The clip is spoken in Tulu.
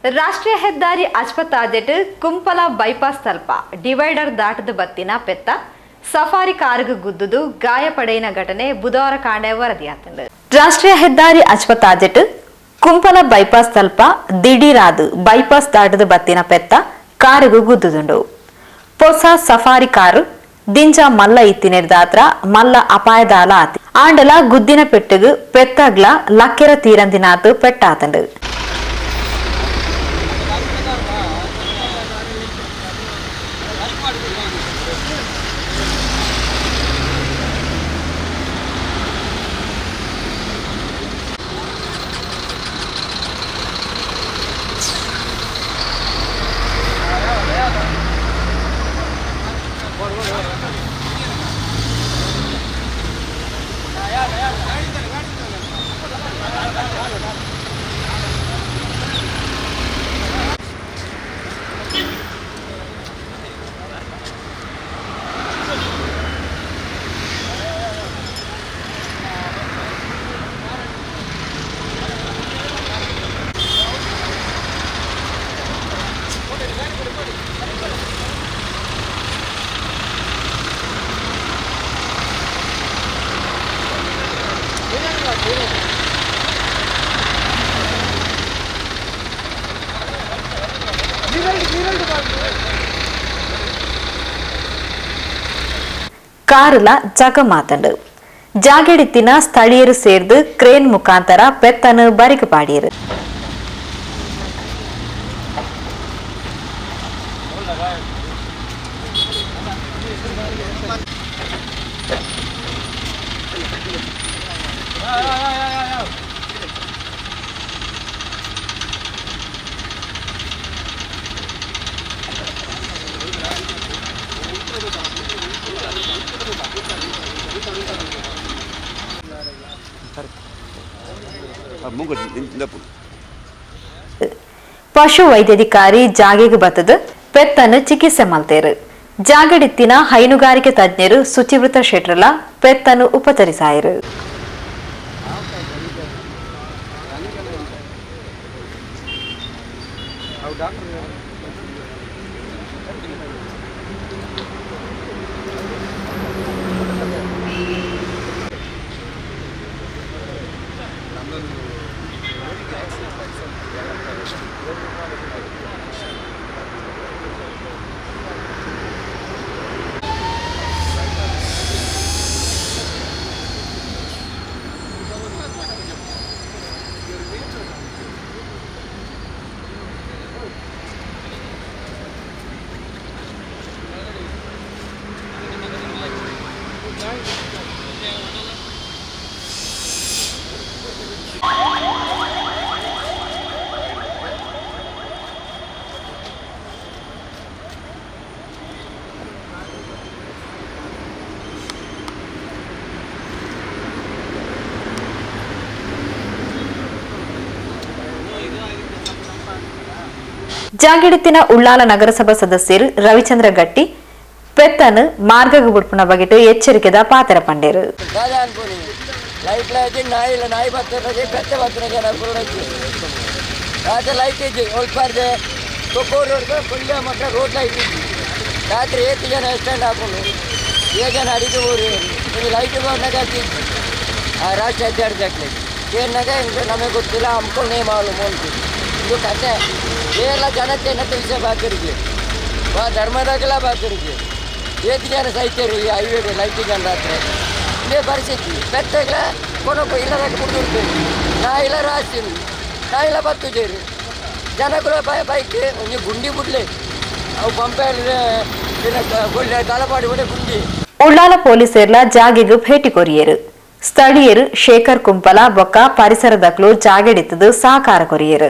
ರಾಷ್ಟ್ರೀಯ ಹೆದ್ದಾರಿ ಅಜ್ಪತಾಜೆಟ್ ಕುಂಪಲ ಬೈಪಾಸ್ ತಲ್ಪ ಡಿವೈಡರ್ ದಾಟದ ಬತ್ತಿನ ಪೆತ್ತ ಸಫಾರಿ ಕಾರುಗು ಗುದ್ದುದು ಗಾಯ ಪಡೆಯಿನ ಘಟನೆ ಬುಧವಾರ ಕಾಂಡೆ ವರದಿಯಾತಂಡು. ರಾಷ್ಟ್ರೀಯ ಹೆದ್ದಾರಿ ಅಜ್ಪತಾಜೆಟ್ ಕುಂಪಲ ಬೈಪಾಸ್ ತಲ್ಪ ದಿಢೀರಾದು ಬೈಪಾಸ್ ದಾಟದ ಬತ್ತಿನ ಪೆತ್ತ ಕಾರುಗು ಗುದ್ದುದುಂಡು. ಪೊಸ ಸಫಾರಿ ಕಾರು ದಿಂಜ ಮಲ್ಲ ಇತ್ತಿನೆರ್ದಾತ್ರ ಮಲ್ಲ ಅಪಾಯದಾಲ ಆತಿ ಆಂಡಲ ಗುದ್ದಿನ ಪೆಟ್ಟುಗು ಪೆತ್ತಗ್ಲ ಲಕ್ಕೆರ ತೀರಂದಿನಾತು ಪೆಟ್ಟಾತಂಡು. ಕಾರುಲ ಜಗ ಮಾತಂಡು. ಜಾಗೆಡಿತ್ತಿನ ಸ್ಥಳೀಯರು ಸೇರ್ದು ಕ್ರೇನ್ ಮುಖಾಂತರ ಪೆತ್ತನು ಬರಿಕು ಪಾಡಿಯರು. ಪಶು ವೈದ್ಯಾಧಿಕಾರಿ ಜಾಗೆಗೆ ಬತ್ತದು ಪೆತ್ತನ್ನು ಚಿಕಿತ್ಸೆ ಮಲ್ತೇರು. ಜಾಗಡಿತ್ತಿನ ಹೈನುಗಾರಿಕೆ ತಜ್ಞರು ಶುಚಿವೃತ ಶೆಟ್ರಲ ಪೆತ್ತನ್ನು ಉಪಚರಿಸಾಯರು. ಜಾಗಿಡಿತ್ತಿನ ಉಳ್ಳಾಲ ನಗರಸಭಾ ಸದಸ್ಯರು ರವಿಚಂದ್ರ ಗಟ್ಟಿ ಪೆತ್ತನು ಮಾರ್ಗಗ ಬುಡ್ಪುನ ಬಗೆಟ್ ಎಚ್ಚರಿಕೆದ ಪಾತ್ರ ಪಂಡೇರು. ಏಲ್ಲ ಜನತೆ ವಿಷಯ ಬಾತಿರಿಗೆ ವಾ ಧರ್ಮದಾಗಲ ಬಾತಿರಿಗೆ ಏತ್ ಜನ ಸೈತರು ಈ ಹೈವೇ ಲೈಟ್ ಜನ ರಾತ್ರಿ ಇದೇ ಪರಿಸ್ಥಿತಿ. ಪೆತ್ತಗಳ ಕೊನೊಪ್ಪ ಇಲ್ಲದಾಗ ಕುಡಿದಿರ್ತೇವೆ, ನಾಯಿಲ ರಾಸ್ತಿರು, ನಾಯಿಲ ಬತ್ತುಜೇರು ಜನಗಳು ಬೈಕ್ ಒಂಜಿ ಗುಂಡಿ ಬುಡ್ಲೆ ಅವು ಪಂಪೆ ತಲಪಾಡಿ ಕೂಡ ಗುಂಡಿ. ಉಳ್ಳಾಲ ಪೊಲೀಸರ್ಲ ಜಾಗೆಗೆ ಭೇಟಿ ಕೊರಿಯರು. ಸ್ಥಳೀಯರು ಶೇಖರ್ ಕುಂಪಲ ಬೊಕ್ಕ ಪರಿಸರದಕ್ಲು ಜಾಗೆಡಿತ್ತದು ಸಹಕಾರ ಕೊರಿಯರು.